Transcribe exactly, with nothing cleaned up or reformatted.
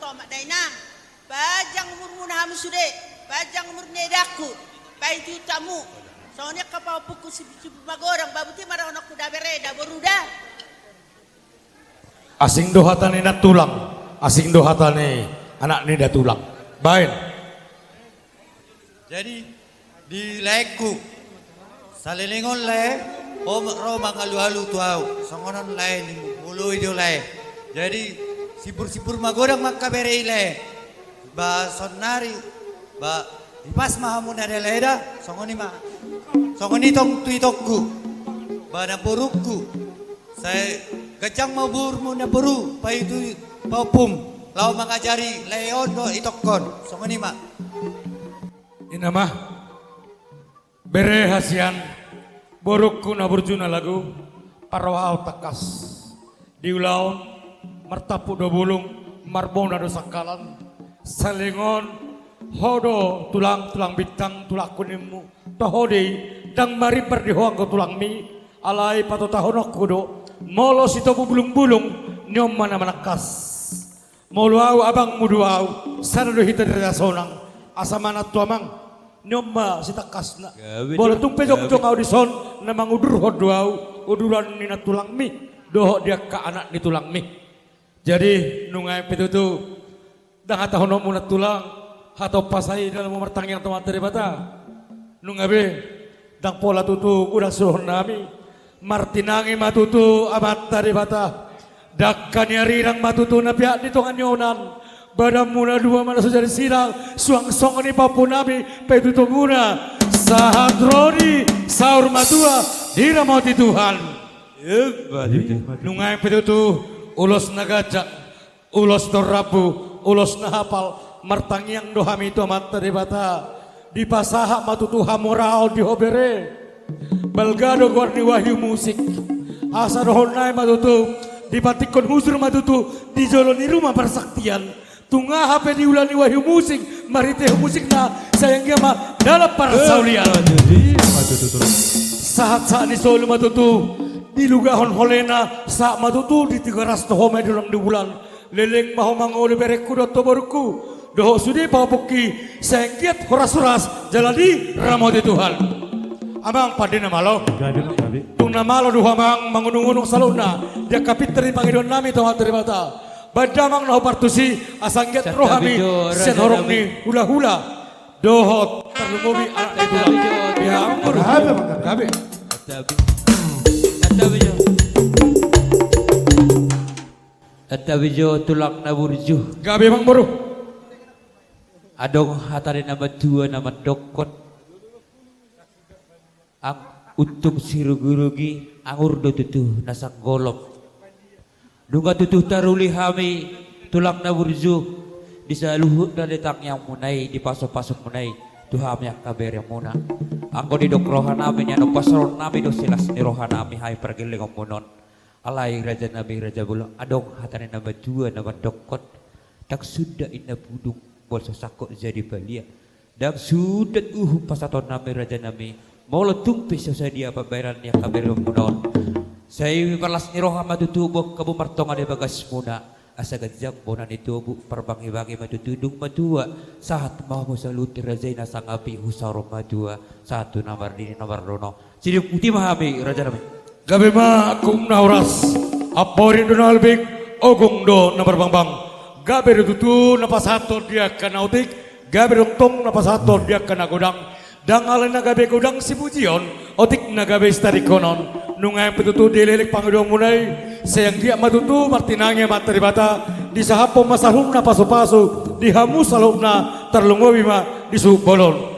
Mak dainang, panjang umurmuna hamu sude, panjang umur ni edangku, paihutihut hamu. Songon i angka pahompungku, sipur-sipur magodang, ba botima dohononku, da bere, da boru da. Asing do hata ni nantulang, asing do hata ni anak ni datulang. Baen. Jadi, di laengku, saleleng on lae, ho ro mangalualu tu ahu, songon on lae, nimmu, molo i do lae. Jadi, sipur-sipur magodang ma angka bere i lae. Ba saonari, ba, ipas ma hamu na da lae da, songon i ma. Songon i tong tu itongku, ba namborungku. Sai ganjang ma umurmu namboru, paihutihut pahompum, laho mangajari lae on dohot itongkon, songon i ma. Inna ma. Bere hasian, borungku na burju na lagu, parroha ahu tangkas. Di ulaon, martampuk do bulung, marbona do sangkalan. Saleleng on, ho do tulang, tulang bintang, tulangku nimmu. Toho do i, ndang marimbar di ho anggo tulangmi, alai patotahononku do, molo sitopu bulungbulung, ni on ma na manangkas. Molo ahu abangmu do ahu, sada do hita di Raja Sonang, asa manat tu amang, ni on ma sitangkasna. Gabe do, gabe. Molo tung pe jongjong ahu dison, na mangudurhon do ahu, uduran ni nantulangmi, dohot di angka anak ni tulangmi. Jadi, nunga pe tutu, ndang hatahononmu nantulang, hatop asa i dalanmu martangiang tu Amanta Debata. Nunga be, ndang pola tutu godang suruhonnami. Martinangi ma tutu Amanta Debata. Dangka ni arirang ma tutu na peak di tonga ni onan. Badanmuna dua ma na so jadi sirang, suang songon i pahompunami, paihutihutmuna. Sahat ro di saur matua, diramoti Tuhan. Emma tutu. Nunga pe tutu, ulos na ganjang, ulos na rambu, ulos na hapal, martangiang do hami tu Amanta Debata. Dipasahat ma tutu hamoraon di ho bere. Balga do goar ni Wahyu Musik. Asa dohonon nami ma tutu, dipantikkon hujur ma tutu di jolo ni ruma parsaktian. Tung aha pe diula ni Wahyu Musik, marhite musikna, sai anggiat ma dalan parsaulian. Emma tutu. Sahat-sahat ni solu ma tutu, dilugahon holena, sahat ma tutu di Tigaras, toho ma i di Rondang ni Bulan. Leleng ma ho mangolu berengku dohot borungku, dohot sude pahompungki, sai anggiat horas-horas jala diramoti Tuhan. Amang, pande na malo. Gabe, gabe. Tung na malo do ho amang mangunung-unung saluhutna di angka pintor ni pangidoannami tu Amanta Debata. Baen damang na hupartusi, asa anggiat ro hami sian horong ni hulahula dohot tarlumobi anak ni tulang. Gabe, gabe. Santabi jo tulang na burju. Gabe, amang boru. Adong hata ni na matua na mandokkon. Ang untung sirugi-rugi, anggur do tutu na sanggolom. Nunga tutu taruli hami, tulang na burju, di saluhut na di tangiangmuna i, di pasu-pasumuna i, tu hami angka beremuna. Anggo didok rohanami, nian pasahatonnami do silas ni rohanami, hami pargellengonmuna on. Alai rajanami, raja bolon, adong hata ni na matua na mandokkon. Ndang sundat inna pudung, molo so sangkot jadi palia. Ndang sundat uhum pasahatonnami, rajanami, molo tung pe so sadia pambahenan ni angka beremuna on. Sai marlas ni roha ma tutu boan hamu martonga di bagasmuna. Asa ganjang bona ni tobu, parbangi-bangi ma tutu dung matua. Sahat ma hamu saluhut raja i na sangapi, husaur matua. Sahat tu na mardidi na mardono. Sidung puti ma hami, rajanami. Gabe ma, Agung na horas, amporik do na malbik, ogung do na marbangbang. Gabe do tutu na pasahathon di angka na otik, gabe do tong na pasahathon di angka na godang. Ndang alai na gabe godang sipujion, otik na gabe sitadingkonon. Nunga pe tutu dileleng pangidoanmuna i, sai anggiat ma tutu martinangi Amanta Debata, disahaphon ma saluhutna pasu-pasu di hamu saluhutna, tarlumobi ma di suhut bolon.